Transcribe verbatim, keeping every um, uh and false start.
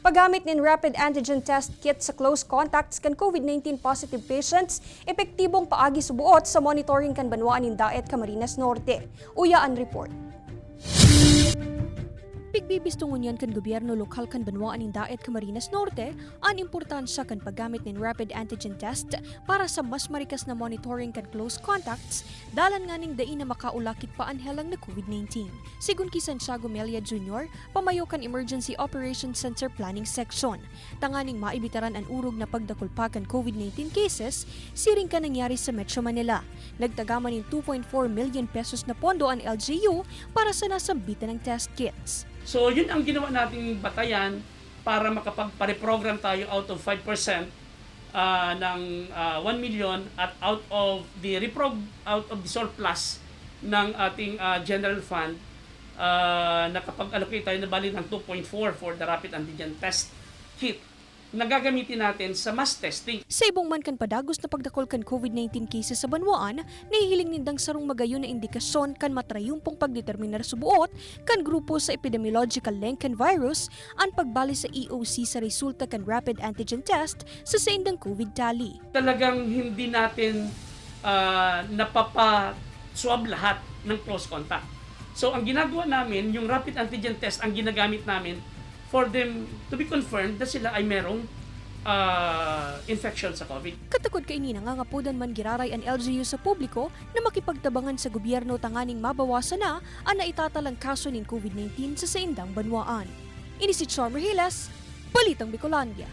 Paggamit nin rapid antigen test kit sa close contacts kan COVID nineteen positive patients, epektibong paagi suboot sa monitoring kan banwaan nin Daet, Camarines Norte. Uya an report. Pigbibistongon niyan kan gobyerno lokal kan banwaan nin Daet, Camarines Norte, an importansya kan paggamit nin rapid antigen test para sa mas marikas na monitoring kan close contacts, dalan nganing dai na makaulakit pa an helang na COVID nineteen. Sigon ki Santiago Melia Junior, pamayo kan Emergency Operations Center Planning Section, tanganing maibitaran an orog na pagdakul pa kan COVID nineteen cases, siring kan nangyari sa Metro Manila. Nagtaga man nin two point four million pesos na pondo an L G U para sa nasambitan ng test kits. So, yun ang ginawa nating batayan para makapagpa-reprogram tayo out of five percent, ah, ng, ah, one million at out of the reprog-, out of the surplus ng ating, ah, general fund, ah, nakapag-allocate tayo na bali ng two point four for the rapid antigen test kit na gagamitin natin sa mass testing. Sa ibong man kan padagos na pagdakul kan COVID nineteen cases sa banwaan, nahihiling nindang sarong magayon na indikasyon kan matrayumpong pagdeterminar suboot kan grupo sa epidemiological link kan virus an pagbali sa E O C sa resulta kan rapid antigen test sa saindang COVID tally. Talagang hindi natin, ah, napapa-swab lahat ng close contact. So, ang ginagawa namin, yung rapid antigen test ang ginagamit namin for them to be confirmed na sila ay merong, ah, infection sa COVID. Katakod kaini, nangangapodan man giraray an L G U sa publiko na makipagtabangan sa gobyerno tanganing mabawasan na an naitatalang kaso nin COVID nineteen sa saindang banwaan. Ini si Char Mejiles, Balitang Bicolandia.